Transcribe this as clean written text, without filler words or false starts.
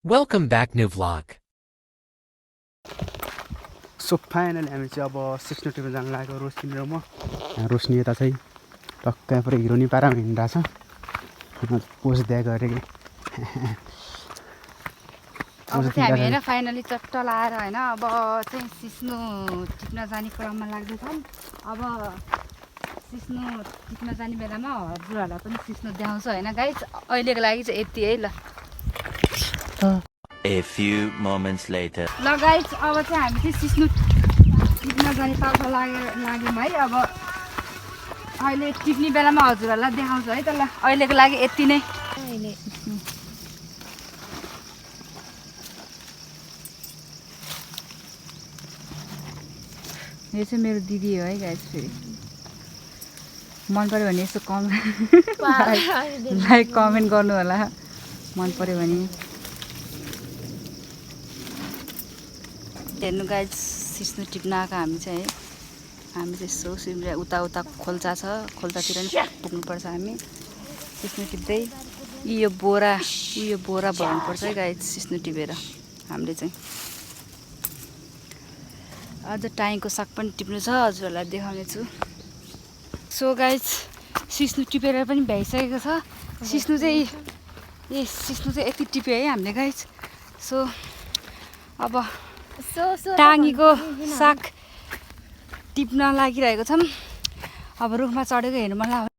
Welcome back, new vlog. So finally हामी चाहिँ अब 6 टिप्न जान लागेको रोशनी र म। रोशनी यता चाहिँ टक्कै पुरै हिरोनी पारामा हिँडिरहेछ। पोज दिए गरे कि अब चाहिँ हामी होइन फाइनली चट्ट लाएर होइन अब चाहिँ सिस्नो टिप्न जाने क्रममा लाग्दैछौँ। अब सिस्नो टिप्न जाने बेलामा हजुरहरूलाई पनि सिस्नो देखाउँछ होइन गाइस। अहिलेको लागि चाहिँ यति है ल। A few moments later. ल गाइस अब चाहिँ हामी चाहिँ सिस्नो टिप्न जाने तर्फ लाग्यौँ है। अब अहिले टिप्ने बेलामा हजुरहरूलाई देखाउँछ है त ल। अहिलेको लागि यति नै। यो चाहिँ मेरो दिदी हो है गाइस। फेरि मन पऱ्यो भने यसो लाइक कमेन्ट गर्नु होला मन पऱ्यो भने। हेर्नु गाइस सिस्नो टिप्न आएको हामी चाहिँ है। हामी चाहिँ यसो सिमरा उता खोल्चा छ, खोल्चातिर नि पुग्नुपर्छ हामी सिस्नो टिप्दै। यो बोरा भर्नुपर्छ है गाइस सिस्नो टिपेर हामीले चाहिँ। अझ टाइङको साग पनि टिप्नु छ, हजुरहरूलाई देखाउने छु। सो गाइस सिस्नो टिपेर पनि भ्याइसकेको छ। सिस्नो चाहिँ यति टिप्यो है हामीले गाइस। सो अब टाङीको साग टिप्न लागिरहेको छौँ। अब रुखमा चढेको हेर्नु मन लाग्यो।